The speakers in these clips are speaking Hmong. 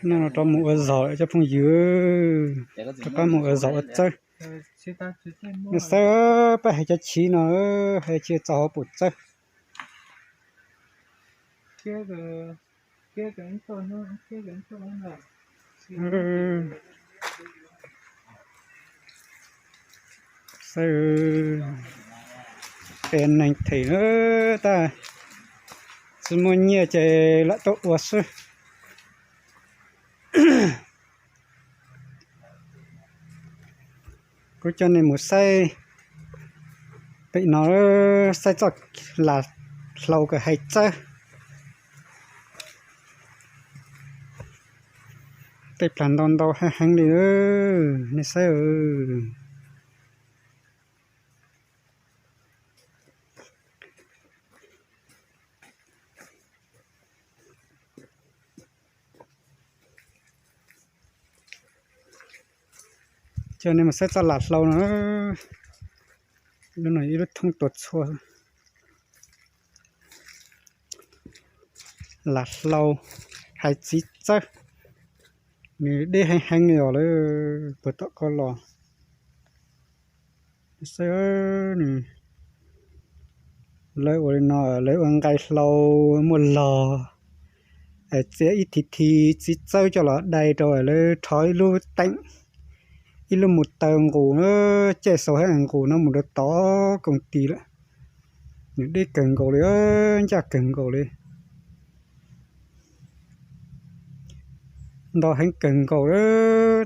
No rov mus ua zog lawm cov phooj ywg, rov qab mus ua zog ua txawb. Nej saib, peb hais cov chiv no, hais tsis txog hauv paus txawb. Saib, qia neeg them na, tab tsis muaj nyiaj ces lam tuaj ua xwb. Kuv coj nej mus saib pem no, saib txoj las hlau kws hais txawb. Tej plag ntau ntau heev heev li, nej saib. Coj nej mus saib txoj las hlau no, lub no ib lub thoob tuaj txhua. Las hlau hais txiv txawb, nws deb heev heev li os, lawv puag tom ko los. Saib, lawv ua li no, lawv ua nqaij hlau muaj log, txiav ib thi thi txiv txawb coj los dai rau, lawv rho ib lub teem, ib lub mus taw nqus na, caij xaus hab nqus no mus rau tom koom tis lawm. Nws deb kawg nkaus li, ncaj kawg nkaus li. Ntau heev kawg nkaus li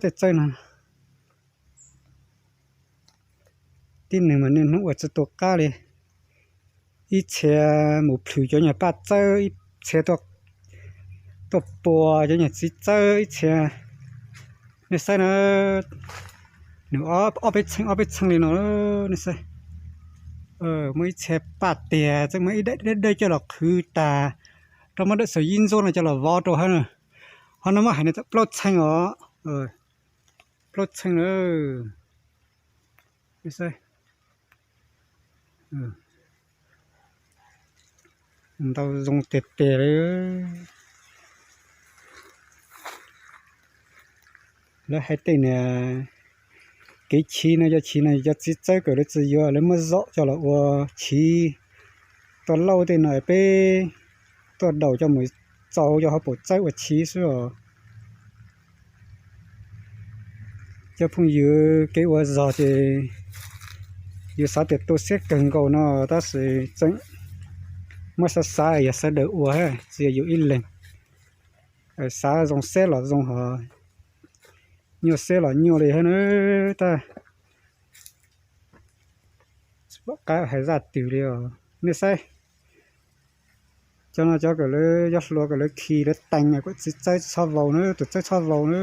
tej txawb no. Tib neeg mas niaj hnub ua tsis tu qab li. Ib txhia mus plhws cov nyuag paj txawb, ib txhia tuaj pua cov nyuag txiv txawb, ib txhia, nej saib na, nws ob peb txheej ob peb txheej li no, nej saib. Muaj ib txhia paj tiag txawm muaj ib daim dawb dawb coj los qhwv tas, rau muab dawm xaum yib ntxuab no coj los vov rau hab. Ho no muab hais no plaub txheej os, plaub txheej na. Ntau zoo tiag tiag li. Lawv hais tej niag kev chiv no, cov chiv no cov txiv txawb kawm lawv tsis yuav, lawv muab zom coj los ua chiv. Tuaj lauj tej no peb tuaj daus coj mus txaus cov hauv paus txawb ua chiv xwb os. Cov phooj ywg, kev ua zog ces yus xav tias tu siab kawg nkaus no, tab sis tseem muab xav xav yog sawv daws ua, tsis yog yus ib leeg. Xav zoo siab los zoo hos nyuaj siab los nyuaj li hab na. Tab tsis pom qab hais zaj twg li os. Nej saib, cov no cov kawm lawv cov hluas kawm lawv khi lawv tees kom txiv txawb txhob vau na, tus txawb txhob vau na.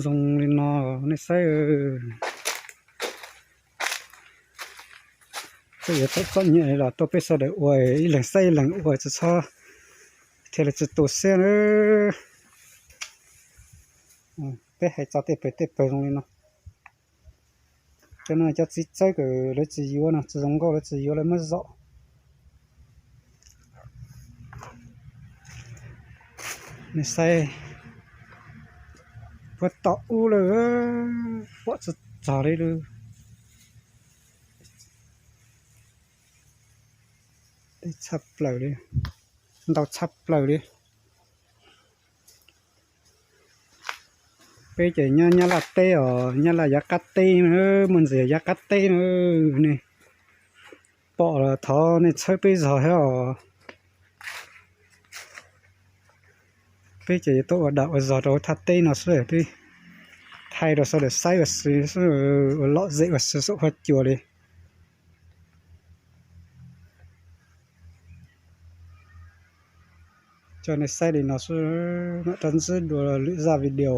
Zoo li no, nej saib. Txawm yuav txom txom nyem los tuaj peb sawv daws ua, ib leeg saib ib leeg ua, tsis txhob thiaj li tsis tu siab na. Peb hais txog tej pawg tej pawg zoo li no. Cov no cov txiv txawb kawm lawv tsis yuav no, tsis zoo nkauj lawv tsis yuav lawv muab zom. Nej saib, puag tom ub lawm, pom tsis txog li lawm. Deb tshaj plaws li, ntau tshaj plaws li. Peb ces nyob Nyab Laj teb os, Nyab Laj yav qab teb na, muaj ntxiv yav qab teb na. Nej pom los thov nej txhawb peb zog thiab os. Peb ces tuaj ua dam ua zog rau thaj teb no xwb, peb thaij rau sawv daws saib ua si xwb, ua lom zem ua si saum huab cua li. Coj nej saib li no xwb, mam rov ntsib dua lwm zaj video.